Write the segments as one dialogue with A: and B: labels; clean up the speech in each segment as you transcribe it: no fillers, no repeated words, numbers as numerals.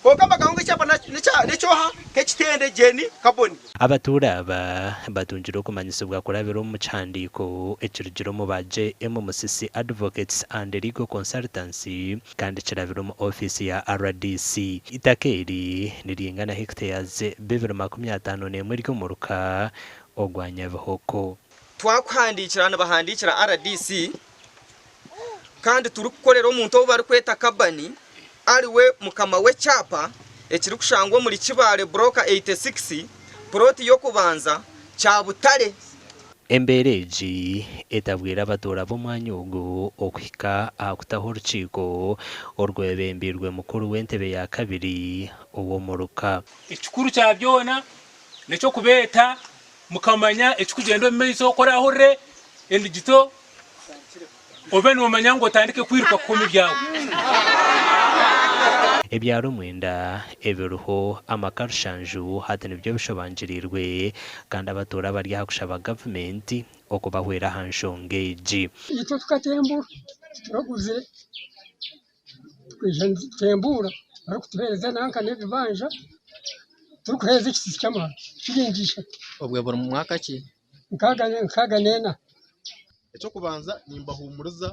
A: Kwonka mbagamba ngu ekyapa n'ekyoha nk'ekitende Jane Kaboni.
B: Abatuura aba batungire okumanyisibwa kurabira omu kihandiiko ekirugire omu ba JM Musisi Advocates and Legal Consultancy kandi kirabire omu ofiisi ya rdc. Eitaka eri niryingana hectares bibiri 51 ery'omuruka ogwa Nyabihoko.
A: Twakuhandiikira nibahandiikira rdc kandi turikukorera omuntu ou barikweta Kabani ariwe mukama w'ekyapa ekirikushangwa omuri Kibaale Block 86 puroti y'okubanza Kyabutare.
B: Embeera egi etabwire abatuura b'omwanya ogu okuhika aha kutaho orukiiko orwebembeirwe mukuru w'entebe ya kabiri ow'omuruka.
C: Ekikuru kya byona n'eky'okubeeta mukamanya ekirikugyenda omu maiso, ku oraahurire endigito obe noomanya ngu otandike kwiruka kukoma ebyawe.
B: Ebyaro mwenda ebiriho amaka rushanju hati nibyo bishobangiriirwe kandi abatuura bari aha kushaba gavumenti okubahwera aha nshonga egi.
D: Itwe tukatembura tituraguzire, tukaija nitutembuura barikutuheereza nanka n'ebibanja turikuheereza ekitsitsi ky'amaani shiringi ishatu.
E: Obwe buri mu mwaka ki?
D: Nkaaga n'ena.
F: Eky'okubanza nimbahuumuriza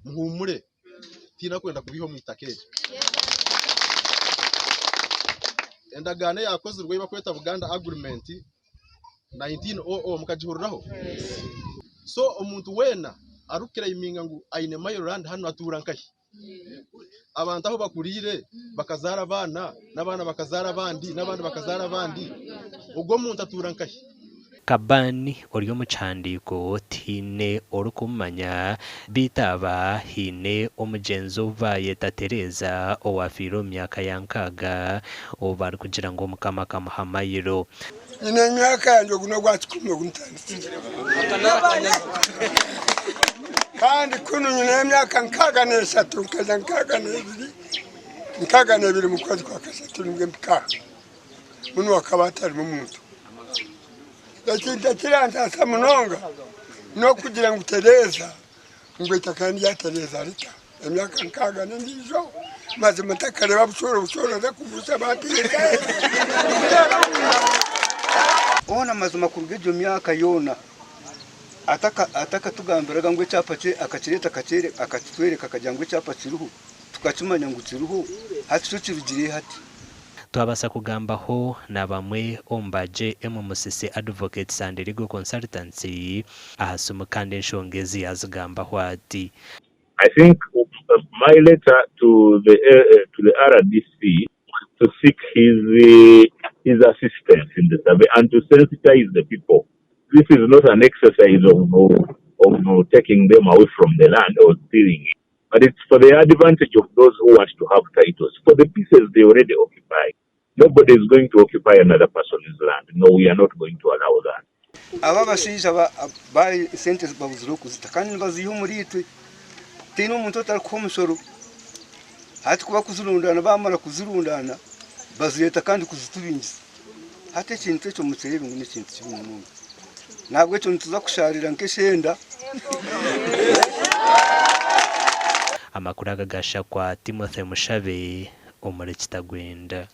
F: muhuumure, tihaine orikwenda kubaiha omu itaka eri. Endagaano eyaakozirwe ei barikweta Buganda Agreement 1900 mukagihuriraho? So omuntu weena arikuclaiminga ngu aine mailo land hanu atuura nkahi? Abantu ahu bakuriire bakazaara abaana n'abaana bakazaara abandi n'abandi bakazaara abandi, ogwo omuntu atuura nkahi?
B: Kaban ori omu kihandiiko tihaine orikumumanya, beitu aba haine omugyenzi ou baayeta Tereza owaafiire omu myaka ya nkaaga ou barikugira ngu Omukama akamuha mayiro.
D: Nyine emyaka yangye ogu n'ogwa kikumi ogu ntandikire. Kandi kunu nyine emyaka 63 nkaija 62, 62 mu kwezi kwa kashatu nibwo mpika aha. Munu hakaba hatarimu muntu. Ekintu ekiransaasa munonga n'okugira ngu Tereza ngu eitaka nirya Tereza rita. Emyaka nkaaga n'endiijo mazima ntakareeba bushooro bushooro arikuguza bateeka.
G: Hoona mazima kuruga egyo myaka yoona atakatugambiraga ngu ekyapa kye akakireeta akakitwereka akagira ngu ekyapa kiriho tukakimanya ngu kiriho hati kyo kirugire hi hati?
B: Twabaasa kugambaho na bamwe omu ba JM Musisi Advocates and Legal Consultants aha simu kandi enshonga ezi yaazigambaho ati.
H: I think my letter to the to the rdc was to seek his his assistance in the survey and to sensitize the people. This is not an exercise of of taking them away from the land or stealing it but it's for the advantage of those who want to have titles for the pieces they already occupy. Nobody is going to occupy another person's land. No, we are not going to allow that.
G: Aba abashaija ba esente babuzire okuzita kandi nibaziiha omuri itwe. Tihaine omuntu otarikuha omushoro. Hati ku bakuzirundaana bamara kuzirundaana bazireeta kandi kuzitubingisa. Hati ekintu ekyo mukireebe ngu n'ekintu kibi munonga. Nahabwekyo nituza kusharira nk'eshenda.
B: Amakuru aga gashakwa Timothy Mushabe omuri Kitagwenda.